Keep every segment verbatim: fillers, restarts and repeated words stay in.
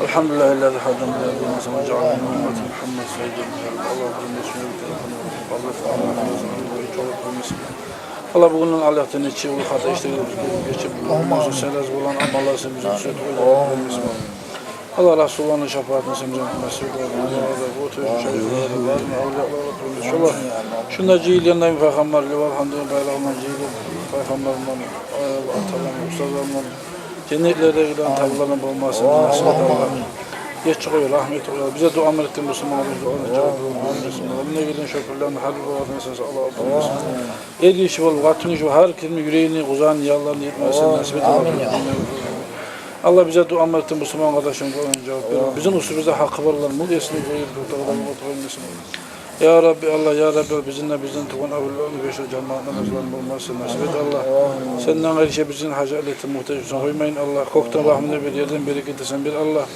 الحمد لله الذي هدانا لهذا وما كنا لنهتدي لولا أن هدانا الله. Аллагь, бизин де шулай бир телефон алып, Аллагь, бугюнден алакъда нече уллу хата ишлерибизни гечип, бизге сен рази болгъан амаллар сен бизге тюзетип къой. Аллагь, Расулуллагьны шапаатын сен бизге насип эт. Аллагь, Расулуллагь, о тюз шайхлар, барын авлиялар, шулар. Шунда жыйылгъан пайхаммарлар, алгьамдулиллагь, байрагъындан жыйылып, пайхаммарларындан, аталарындан, устазларындан, женнетлерде гелген табыларындан болмасын, насип эт, Аллагь. Гечип къой, рагьмат эт, Аллагь. Бизге дуа этген бусурман къардашыбызны дуасын жавап берсин. Мунда гелген шофёрланы гьар бир баватны сен сакълап къойсун. Эр гиши болуп, къатын гиши болуп, гьар кимни юрегине къузгъан ниялларын этмеге сен насип эт, Аллагь. Аллагь, бизге дуа этген бусурман къардашыбызны дуасын жавап бер. Бизин уьстюбюзде гьакъы барлар мул эсни къоюп, токътагъан болмасын. Я Рабби Аллагь, я Рабби Аллагь, бизин де, бизден тувгъан авлияланы, беш жамаатны разиларын болмасын, насип эт, Аллагь. Сенден къайры гишиге бизин гьажатлыкъ этип мугьтаж этмесин къоймайын, Аллагь. Кёкден рагьмуну бер, ерден берекетни сен бер, Аллагь.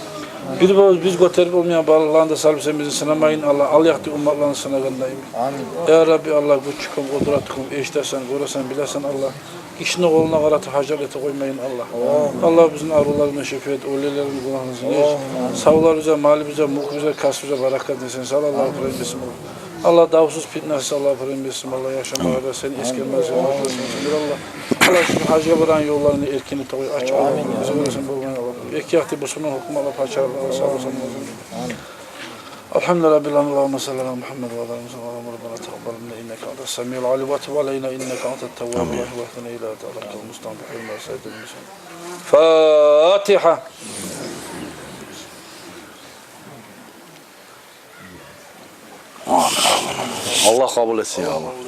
Бир болуп биз гётерип болмайгъан балагьланы да салып сен бизин сынамайын, Аллагь. Алгъакъдагъы умматланы сынагъандай. Амин. Я Рабби Аллагь, гючю кёп, къудратны кёп, эшитесен, гёресен, билесен, Аллагь. Гишини къолуна къаратып гьажатлыкъ этип къоймайын, Аллагь. Аллагь, бизин арувларыбызгъа шифа эт, оьлюлерибизни гюнагьларын геч. Савларыбызгъа, малыбызгъа, мюлкюбюзге, касбыбызгъа баракатны сен сал, Аллагь, Аллагь, давсуз, питнасыз, Аллагь, яшамагъа да сен эсгермесин, Аллагь. Аллагь, шу гьажгъа барагъан ёлларын эркин этип къой, ачыкъ, Аллагь, бизин гёресен болгъан, Аллагь. Эки якъда бусурман гьукуматлар, пачалыкълар сав болсун. Амин. الحمد لله رب العالمين. اللهم صل على محمد وعلى آل محمد. اللهم ربنا تقبل منا إنك أنت السميع العليم وتب علينا إنك أنت التواب الرحيم. واهدنا إلى صراطك المستقيم. الفاتحة. Аллагь къабул этсин, я Аллагь.